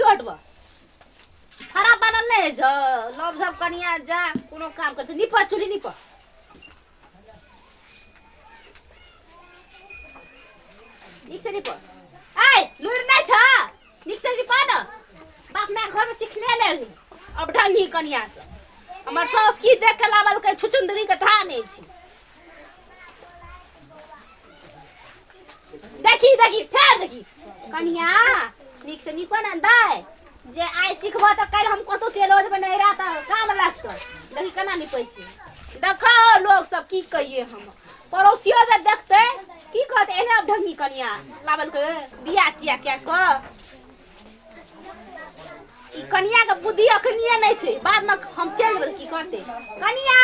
हटबऽ खराब बनल नहि होइ छौ लव सब कनिया जा कोनो काम करतै निप चूल्ही निप नीक से निप आय लुरि नहि छ नीक से निप न बाप माय घर में सिखने नहि अब ढंगी कनिया से हमर सास की देख के लावल के छुचुंदरी के था नहीं छी देखी देखी फेर देखी कनिया नीक से निको ने दाय जे आइ सिखबह तऽ काल्हि हम कतहु चलि जेबै नैहरा तऽ काम राखतौ देखी केना निपै छै देखो लोग सब की कहिए हम पड़ोसियो जे देखतै की कहतै एहने अब ढंगी कनिया लाबल के बियाह तिया कए कऽ ई कनिया के बुद्धि अखनिए नहि छै बाद में हम चलि जेबै की करतै कनिया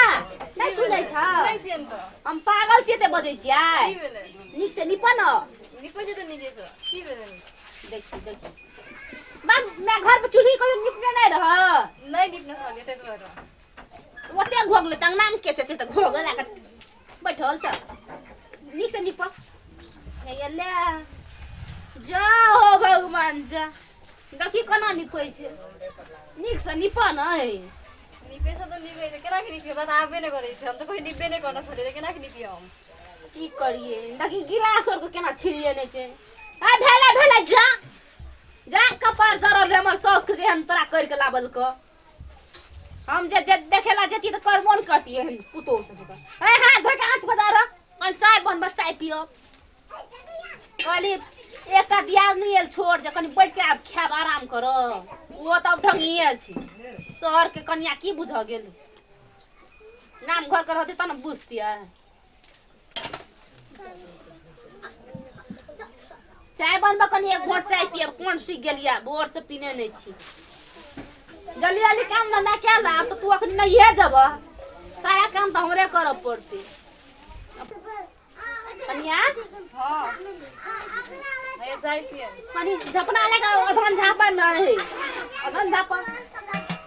नहि सुनै छ नहि छियनि तऽ हम पागल छियै ते बजै छियै की भेलै नीक से निपऽ न निपै छै तऽ नीके से की भेलै देखी देखी बाप मैं घर पर चूल्ही कहियो निपने नहि रह नहि निपने छलियै ताहि दुआरे ओते घोगले तंगना मे के छै से तऽ घोग लए कऽ बैठल छ नीक से निप हे ले जा हो भगवान जा देखी कोना निपै छै नीक से निप ने निपे से तऽ निपै छै केना के निपियै हमरा तऽ आबे नहि करै छै हम तऽ कहियो निपबे नहि करने छलियै तऽ केना के निपियै हम की करिए देखी गिलास आरके केना छिड़िए छै आ भेलै भेलै जा जा कपार जरल रहे हमर साउस के जेहन तोरा करि के लाबल के हम जे जे देखेला जेती तऽ करबो ने करती एहन पुतोह सबके ए हाथ धोइ के आँच बजा रह कनि चाय बनब चाय पियब कहली एकटा दियाद नहि आयल छोड़ जे कनि बैठ के आब खायब आराम करब ओ तऽ अब ढंगिए छै शहरके कनिया की बुझऽ गेल नाम घर के रहतै तब ने बुझतियै चाय बनबऽ कनि एक घोट चाय पियब कोन सुखि गेलियै भोर से पीने नहि छी जल्दी जल्दी काम धंधा कए ला आब तऽ तू अखन नहिए जेबह सारा काम तऽ हमरे करऽ पड़तै कनिया हँ हे जाइ छियै कनि झपना लए कऽ अधन झापऽ नहि अधन झापऽ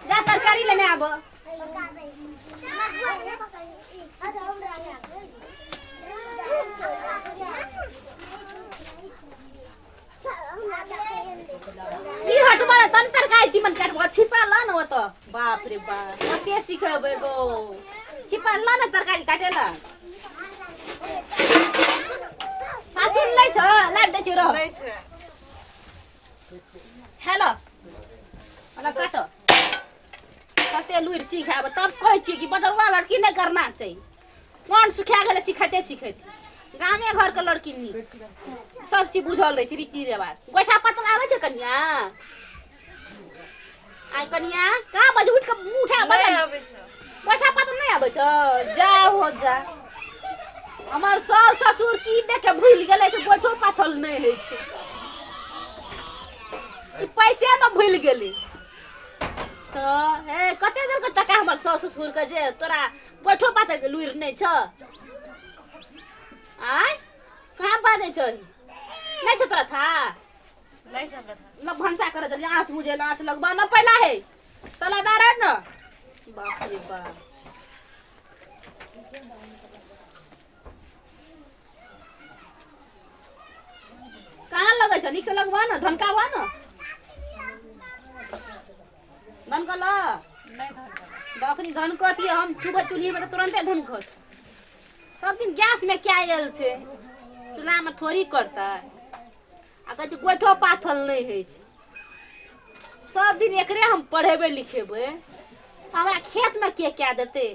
जा तरकारी लेने आबऽ की हटबा तन तरकारी चिमन काटबो छिपा ला न ओत बाप रे बाप कते सिखेबै गो छिपा ला न तरकारी काटे ला सासुर लै छ लाइट दै छी रह नहि छै हेलो ओना काटो कते लुरि सिखाब तब कहै छियै कि बटरुआ लड़की नहि करना चाही कोन सुखा गेलै सिखाइते सिखैते गामे घरके लड़की नीक सब चीज बुझल रहै छै रीति रिवाज गोइठा पातर आबै छै कनिया आइ कनिया कहाँ बजे उठि कऽ मुँह उठा नहि बजल आबै छै गोइठा पातर नहि आबै छौ जा हो जा हमर सास ससुर की देखे भूलि गेलै से गोइठो पाथल नहि होइ छै ई पैसेमे भूलि गेलै तऽ हे कते देलकै टका हमर सास ससुरके जे तोरा गोइठो पाथरके लुरि नहि छौ आँय कहाँ बाजै छौ नहि छौ तोरा था नहि छै हमरा था ल भनसा करऽ जल्दी आँच मुझे आँच लगबा न पहिला हे चला दार न बाप रे बाप कहाँ लगै छ नीक से लगबा न धनकाबा न धनकल नहि धनकल अखनी धनकत हम छुबै चूल्हीमे तऽ तुरन्ते धनकत सब दिन गैसमे क्या आयल छै चूल्हामे थोड़ी करतै आ कहै छै गोइठो पाथल नहि होइ छै सब दिन एकरे हम पढ़ेबै लिखेबै हमरा खेतमे के कए देतै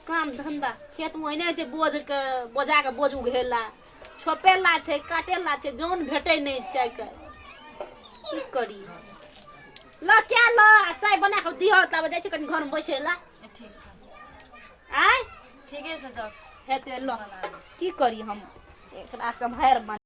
काम धन्धा खेतमे ओहिने छै बोझके बोझाके बोझ उघेला छोपेला छै काटेला छै जौन भेटै नहि छै आइ काल्हि की करी ल क्या ल आ चाय बना कऽ दिहऽ तब जाइ छी कनि घरमे बैसै लए ठीक छै आँय ठीके छै जाउ हेतै ल की करी हम एकरा सम्हारि